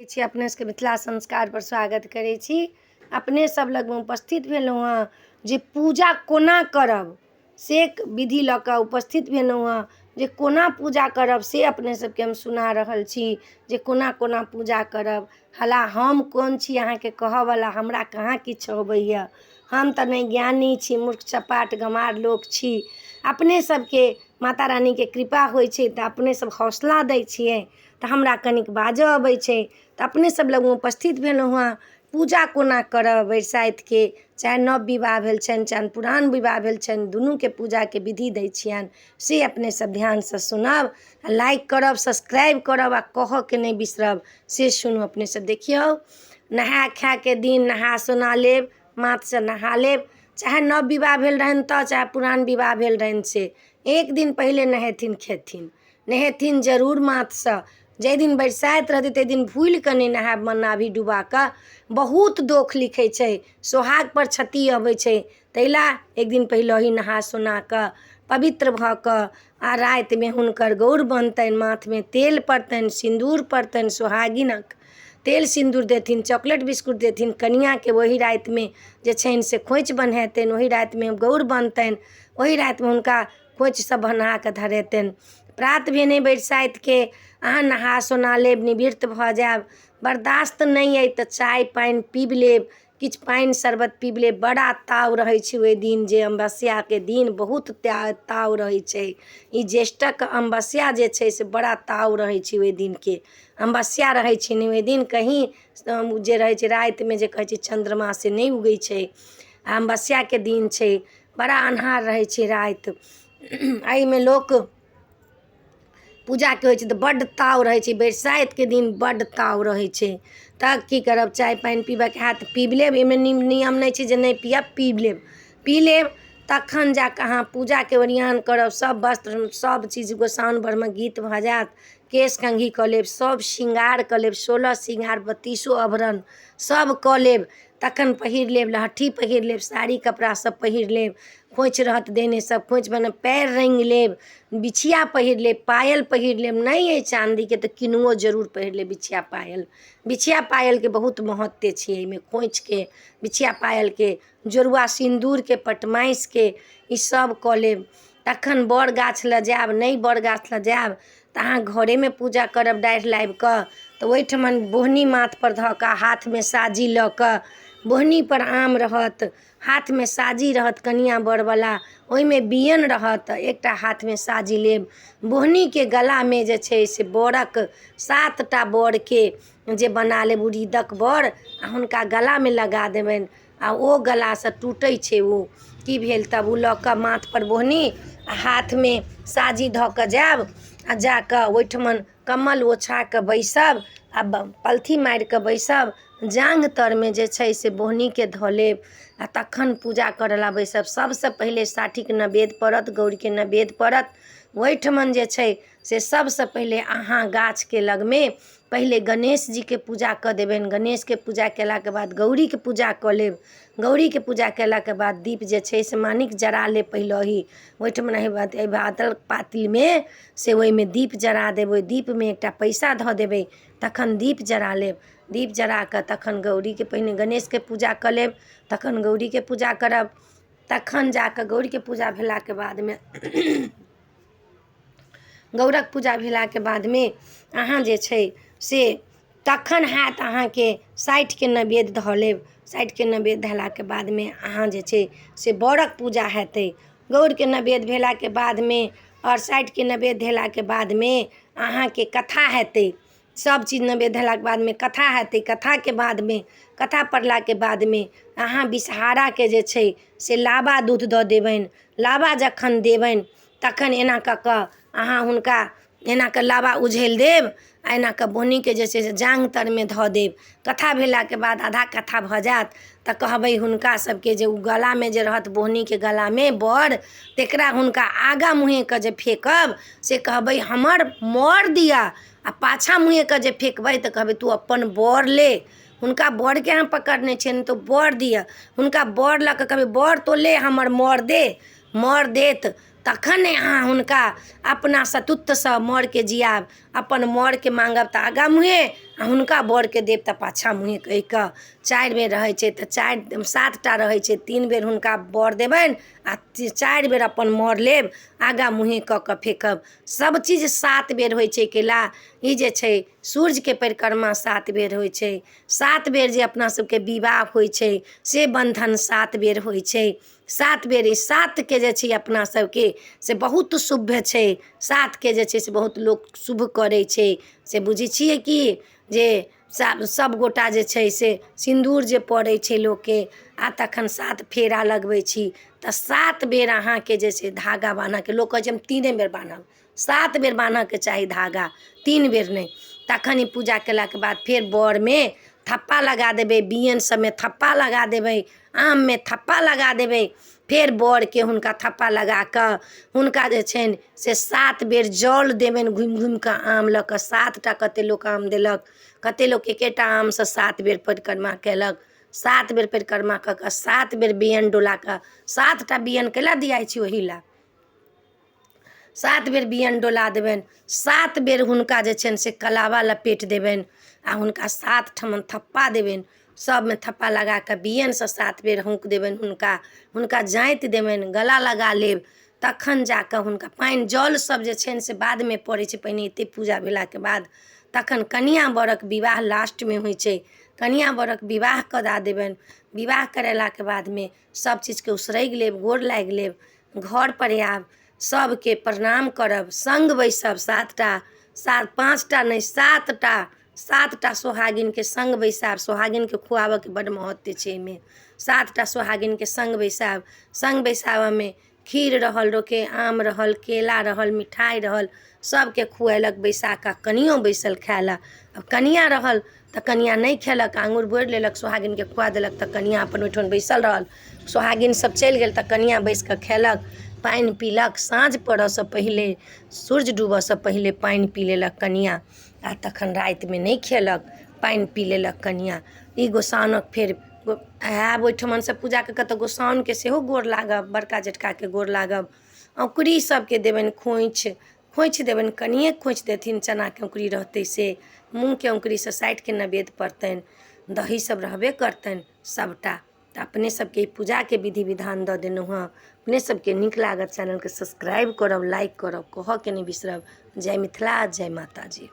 छी। अपने सबके मिथिला संस्कारपर स्वागत करै छी। अपने सब लगमे उपस्थित भेलहुँ हँ जे पूजा कोना करब से विधि लऽ कऽ उपस्थित भेलहुँ हँ, जे कोना पूजा करब से अपने सबके हम सुना रहल छी जे कोना कोना पूजा करब। हला हम कोन छी अहाँके कहऽवला, हमरा कहाँ किछु अबैए, हम तऽ नहि ज्ञानी छी, मूर्ख चपाट गमार लोक छी। अपने सबके माता रानीके कृपा होइ छै तऽ अपने सब हौसला दै छियै तऽ हमरा कनिक बाजऽ अबै छै, तऽ अपने सब लगमे उपस्थित भेलहुँ हँ। पूजा कोना करब बरसाइतके, चाहे नव विवाह भेल छनि चाहे पुरान विवाह भेल छनि, दुनूके पूजाके विधि दै छियनि, से अपने सब ध्यानसँ सुनब आओर लाइक करब, सब्सक्राइब करब आओर कहऽके नहि बिसरब। से सुनू अपने सब। देखियौ, नहाय खायके दिन नहा सोना लेब, माथसँ नहा लेब, चाहे नव विवाह भेल रहनि तऽ चाहे पुरान विवाह भेल रहनि, से एक दिन पहिले नहेथिन खेथिन, नहेथिन जरूर माथसँ। जाहि दिन बरसाइत रहतै ताहि दिन भूलि कऽ नहि नहायब, नाभी डुबा कऽ बहुत दोख लिखै छै, सोहागपर क्षति अबै छै। ताहि लए एक दिन पहिलही नहा सोना कऽ पवित्र भऽ कऽ आओर रातिमे हुनकर गौर बनतनि, माथमे तेल पड़तनि, सिन्दूर पड़तनि, सोहागिनक तेल सिन्दूर देथिन, चॉकलेट बिस्कुट देथिन कनिआँके। ओही रातिमे जे छनि से खोँइछ बन्हेतनि, ओही रातिमे गौर बनतनि, ओही रातिमे हुनका खोँइछ सब बन्हाकऽ धरेतनि। प्रात भेने बरसाइतके अहाँ नहा सोना लेब, निवृत भऽ जायब। बर्दाश्त नहि अइ तऽ चाय पानि पीब लेब, किछु पानि शरबत पीब लेब। बड़ा ताव रहै छै ओहि दिन, जे अमावस्याके दिन बहुत ताव रहै छै। ई ज्येष्ठक अमावस्या जे छै से बड़ा ताव रहै छै। ओहि दिनके अमावस्या रहै छै ने, ओहि दिन कहीँ जे रहै छै रातिमे जे कहै छै चन्द्रमा से नहि उगै छै। आओर अमावस्याके दिन छै, बड़ा अन्हार रहै छै राति। एहिमे लोक पूजाके होइ छै तऽ बड्ड ताव रहै छै। बरसाइतके दिन बड्ड ताव रहै छै, तऽ की करब? चाय पानि पीबऽके हैत तऽ पीब लेब। एहिमे नियम नहि छै जे नहि पियब, पीब लेब। पी लेब तखन जाकऽ अहाँ पूजाके ओरियान करब। सब वस्त्र सब चीज गोसाउनि परमे गीत भऽ जायत, केश कंघी कऽ लेब, सब शृङ्गार कऽ लेब, 16 शृङ्गार बत्तीसो आभरण सब कऽ लेब, तखन पहिर लेब, लहठी पहिर लेब, साड़ी कपड़ा सब पहिर लेब, खोँइछ रहत देने सब खोँइछ बना पयर रङ्गि लेब, बिछिया पहिर लेब, पायल पहिर लेब। नहि अइ चाँदीके तऽ किनुओ जरूर पहिर लेब बिछिया पायल। बिछिया पायलके बहुत महत्व छै एहिमे। खोँइछके, बिछिया पायलके, जोड़ुआ सिन्दूरके, पटमासिके, ई सब कऽ लेब, तखन बड़ गाछ लग जायब। नहि बड़ गाछ लग जायब तऽ अहाँ घरेमे पूजा करब डाढ़ि लाबिकऽ, तऽ ओहिठमन बोहनी माथपर धऽ कऽ हाथमे साजी लऽ कऽ, बोहनीपर आम रहत, हाथमे साजी रहत कनिआँ बरवला, ओहिमे बियनि रहत, एकटा हाथमे साजी लेब, बोहनीके गलामे जे छै से बरक 7टा बरके जे बना लेब उड़ीदक बड़, आओर हुनका गलामे लगा देबनि। आओर ओ गलासँ टूटै छै। ओ की भेल? तब ओ लऽ कऽ माथपर बोहनी आओर हाथमे साजी धऽ कऽ जायब, आओर जा कऽ ओहिठमन कम्बल ओछा कऽ बैसब आओर पलथी मारिकऽ बैसब, जाँघ तरमे जे छै से बोहनीके धऽ लेब, आओर तखन पूजा करऽ लए बैसब। सबसँ पहिले साठिके नवेद पड़त, गौरीके नवेद पड़त। ओहिठमन जे छै से सबसँ पहिले अहाँ गाछके लगमे पहिले गणेश जीके पूजा कऽ देबनि। गणेशके पूजा कयलाके बाद गौरीके पूजा कऽ लेब। गौरीके पूजा कयलाके बाद दीप जे छै से मानिक जरा लेब पहिलही ओहिठमन। एहि बादल पातिलमे से ओहिमे दीप जरा देबै, ओहि दीपमे एकटा पैसा धऽ देबै, तखन दीप जरा लेब। दीप जरा कऽ तखन गौरीके, पहिने गणेशके पूजा कऽ लेब, तखन गौरीके पूजा करब, तखन जा कऽ गौरीके पूजा भेलाके बादमे, गौरक पूजा भेलाके बादमे अहाँ जे छै से तखन हैत अहाँके साठिके नवेद धऽ लेब। साठिके नवेद धेलाके बादमे अहाँ जे छै से बरक पूजा हेतै। गौरके नवेद भेलाके बादमे आओर साठिके नवेद धेलाके बादमे अहाँके कथा हेतै। सब चीज नवेद धेलाके बादमे कथा हेतै। कथाके बादमे, कथा पढ़लाके बादमे अहाँ विषहाराके जे छै से लाबा दूध दऽ देबनि। लाबा जखन देबनि तखन एना कऽ कऽ अहाँ हुनका एना कऽ लाबा उझलि देब, आओर एना कऽ बोहनीके जे छै से जाँघ तरमे धऽ देब। कथा भेलाके बाद आधा कथा भऽ जायत तऽ कहबै हुनका सबके जे ओ गलामे जे रहत बोहनीके गलामे बड़, तकरा हुनका आगाँ मुँहेके जे फेकब से कहबै हमर मर दिअ, आओर पाछाँ मुँहेके जे फेकबै तऽ कहबै तू अपन बर ले। हुनका बरके अहाँ पकड़ने छियनि तऽ बर दिअ। हुनका बर लऽ कऽ कहबै बर तोँ ले, हमर मर दे। मर देत तखन ने अहाँ हुनका अपना सतुत्वसँ मरके जियाएब। अपन मरके माँगब तऽ आगाँ मुँहे, आओर हुनका बरके देब तऽ पाछाँ मुँहे कहिकऽ चारि बेर रहै छै तऽ चारि सात टा रहै छै, 3 बेर हुनका बर देबनि आओर 4 बेर अपन मर लेब, आगा मुँहे कऽ कऽ फेकब। सब चीज 7 बेर होइ छै। कैला ई जे छै सूर्यके परिक्रमा 7 बेर होइ छै। 7 बेर जे अपना सबके विवाह होइ छै से बन्धन 7 बेर होइ छै। 7 बेर ई 7के जे छै अपना सबके से बहुत शुभ छै। 7के जे छै से बहुत लोक शुभ करै छै। से बुझै छियै कि जे सब गोटा जे छै से सिन्दूर जे पड़ै छै लोकके, आओर तखन 7 फेरा लगबै छी तऽ 7 बेर अहाँके जे छै धागा बान्हऽके। लोक कहै छै हम 3 बेर बान्हब, 7 बेर बान्हऽके चाही धागा, 3 बेर नहि। तखन ई पूजा केलाके बाद फेर बरमे थप्पा लगा देबै, बियन सबमे थप्पा लगा देबै, आममे थप्पा लगा देबै। फेर बरके हुनका थप्पा लगा कऽ हुनका जे छनि से 7 बेर जल देबनि घुमि घुमि कऽ आम लऽ कऽ। 7 टा कते लोक आम देलक, कते लोक एकेटा आमसँ 7 बेर परिक्रमा केलक। 7 बेर परिक्रमा कऽ कऽ 7 बेर बियन डोला कऽ, 7 टा बियन कैला दियाइ छै ओहि लए, 7 बेर बियन डोला देबनि। 7 बेर हुनका जे छनि से कलावा लपेट देबनि आओर हुनका 7 ठमन थप्पा देबनि। सबमे थप्पा लगा कऽ बियनसँ 7 बेर हौँक देबनि, हुनका जाँति देबनि, गला लगा लेब। तखन जाकऽ हुनका पानि जल सब जे छनि से बादमे पड़ै छै, पहिने एते पूजा भेलाके बाद। तखन कनिआँ बरक विवाह लास्टमे होइ छै। कनिआँ बरक विवाह करा देबनि। विवाह करेलाके बादमे सब चीजके उसरगि लेब, गोर लागि लेब, घरपर आयब, सबके प्रणाम करब, सङ्ग बैसब। 7टा 5टा नहि 7टा, 7टा सोहागिनके सङ्ग बैसायब। सोहागिनके खुआबऽके बड्ड महत्व छै एहिमे। 7टा सोहागिनके सङ्ग बैसायब। सङ्ग बैसाबऽमे खीर रहल, रोके आम रहल, केला रहल, मिठाइ रहल, सबके खुएलक बैसा कऽ। कनियो बैसल खाइ लए। आब कनिआ रहल तऽ कनिआ नहि खेलक, आङ्गुर बोरि लेलक, सोहागिनके खुआ देलक। तऽ कनिआ अपन ओहिठाम बैसल रहल, सोहागिन सब चलि गेल तऽ कनिआ बैस कऽ खेलक, पानि पीलक। साँझ पड़ऽसँ पहिले, सूर्य डूबऽसँ पहिले पानि पी लेलक कनिआ, आओर तखन रातिमे नहि खेलक, पानि पी लेलक कनिआ। ई गोसाउनक फेर आयब ओहिठमनसँ पूजा कऽ कऽ तऽ गोसाउनके सेहो गोर लागब, बड़का जेठकाके गोर लागब। औङ्कुरी सबके देबनि खोँइछ, खोँइछ देबनि, कनिए खोँइछ देथिन, चनाके औङ्कुरी रहतै से, मूँगके औङ्कुरीसँ साइठके नैवेद्य पड़तनि, दही सब रहबे करतनि सबटा। तऽ अपने सबके ई पूजाके विधि विधान दऽ देलहुँ हँ। अपने सबके नीक लागत चैनलके सब्सक्राइब करब, लाइक करब, कहऽके नहि बिसरब। जय मिथिला, जय माताजी।